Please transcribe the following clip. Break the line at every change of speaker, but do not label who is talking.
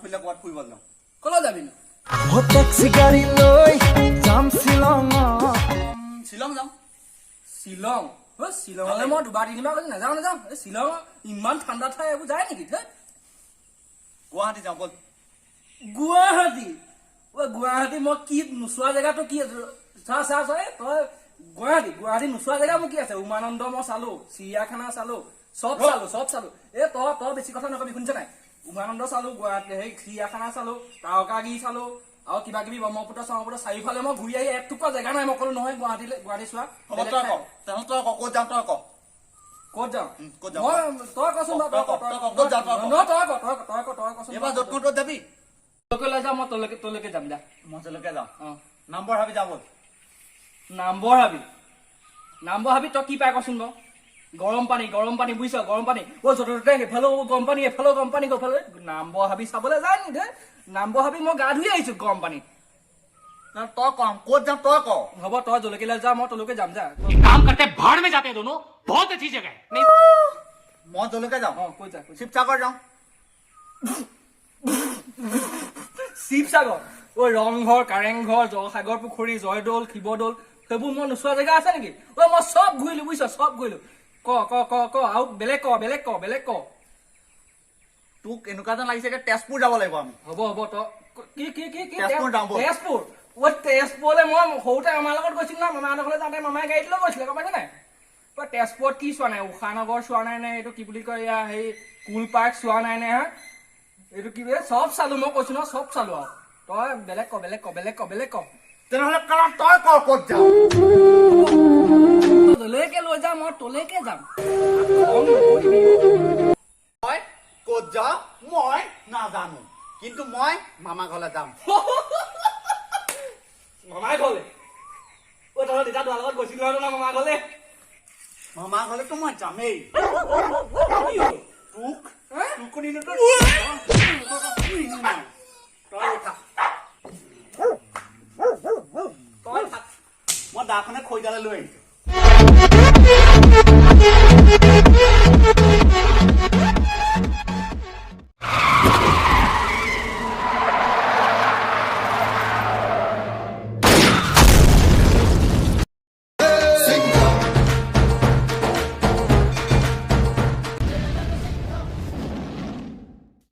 খুলিলে ক'ৰবাত ফুৰিব যাওঁ।
ক'লৈ যাবি?
টেক্সি গাড়ী লৈ যাম শ্বিলঙত।
শ্বিলং যাওঁ।
শ্বিলং? অ, শ্বিলঙলৈ মই দুবাৰ তিনিবাৰ গৈছো, নাযাওঁ নাযাওঁ। এই শ্বিলং ইমান ঠাণ্ডা ঠাই, এইবোৰ যায় নেকি ধেত?
গুৱাহাটী যাওঁ ব'ল।
গুৱাহাটী? ঐ, গুৱাহাটী মই কি নোচোৱা জেগাটো কি আছে? চা চা চা, এই তই গুৱাহাটী, গুৱাহাটী নোচোৱা জেগা মোৰ কি আছে? উমানন্দ মই চালো, চিৰিয়াখানা চালো, চব চালো, চব চালো। এ তই তই বেছি কথা নকবি, শুনিছ নাই? উমানন্দ চালো, গুৱাহাটী সেই চিৰিয়াখানা চালো, তাৰকাগিৰি চালো আৰু কিবা কিবি ব্ৰহ্মপুত্ৰ চহ্মপুত্ৰ চাৰিওফালে মই ঘূৰি আহি এটুকুৰা জেগা নাই। মই ক'লো নহয় গুৱাহাটীলৈ, গুৱাহাটী চোৱা
হ'ব।
বেলেগ
তই
ঠাই।
ক তেনেহ'লে, তই ক ক'ত যাওঁ, তই ক।
ক'ত যাওঁ?
ক'ত যাওঁ?
মই তই কচোন বাৰু, তই ক।
তই ক, ক'ত যাওঁ, তই ক।
নহয়, তই ক, তই ক, তই ক, তই কচোন।
এইবাৰ য'ত ক'ত যাবি?
তলৈকে লৈ যাওঁ, মই তলৈকে তলৈকে যাম যা।
মই য'লৈকে যাওঁ।
অ।
নামবৰ হাবি যাওঁ ব'ল।
নামবৰ হাবি? নামবৰ হাবি তই কি পাই কচোন বাৰু? গৰম পানী, গৰম পানী, বুজিছ? গৰম পানী। অ, য'তে ত'তে সেইফালেও গৰম পানী, এফালেও গৰম পানী, সেইফালে নামবৰ হাবি চাবলৈ যায় নি দে? নামবৰ হাবি মই গা ধুই আহিছো গৰম পানীত।
নহয়, তই ক ক'ত যাওঁ, তই ক।
হ'ব, তই য'লৈকে লৈ যা মই তলৈকে যাম যা।
एक काम करते हैं, भाड़ में जाते हैं दोनों, बहुत अच्छी जगह है, नहीं?
মই য'লৈকে যাওঁ।
অ, কৈ যা, কৈ যা।
শিৱসাগৰ যাওঁ।
শিৱসাগৰ? ঐ, ৰংঘৰ, কাৰেংঘৰ, জয়সাগৰ পুখুৰী, জয়দৌল, শিৱদৌল, সেইবোৰ মই নোচোৱা জেগা আছে নেকি? ঐ, মই চব ঘূৰিলো, বুজিছ? চব ঘূৰিলো। ক ক ক ক, আৰু বেলেগ ক, বেলেগ ক, বেলেগ ক।
তোক এনেকুৱা যেন লাগিছে, এতিয়া তেজপুৰ যাব লাগিব আমি।
হ'ব হ'ব, তই কি কি কি কি?
তেজপুৰ যাওঁ ব'ল।
তেজপুৰ? ঐ, তেজপুৰলৈ মই সৰুতে মামাৰ লগত গৈছিলো না, মামাহঁতৰ ঘৰলৈ যাওঁতে মামাই গাড়ীত লৈ গৈছিলে, গম পাইছে নাই? ঐ, তেজপুৰত কি চোৱা নাই? উষানগৰ চোৱা নাই নে? এইটো কি বুলি কয়, এয়া সেই কুল পাৰ্ক চোৱা নাই নে? হা, এইটো কি বুলি, চব চালো মই, কৈছো নহয়, চব চালো। আৰু তই বেলেগ ক, বেলেগ ক, বেলেগ ক, বেলেগ ক।
তেনেহ'লে কাৰণ তই ক ক'ত যাওঁ।
তই য'লৈকে লৈ যা মই তলৈকে যাম, খং নকৰিবি।
মই ক'ত যাওঁ মই নাজানো, কিন্তু মই মামা ঘৰলৈ যাম।
মামাই ঘৰলে? ঐ, তহঁতৰ দেউতা তোৰ লগত গৈছিল নহয় মামা ঘৰলে?
মামা ঘৰলেতো মই যামেই।
কি হ'ল?
তোক
হা?
তোক নিনো, তই উঠা।
তই থাক।
মই দাখনে খৰিডালে লৈ আহিছো।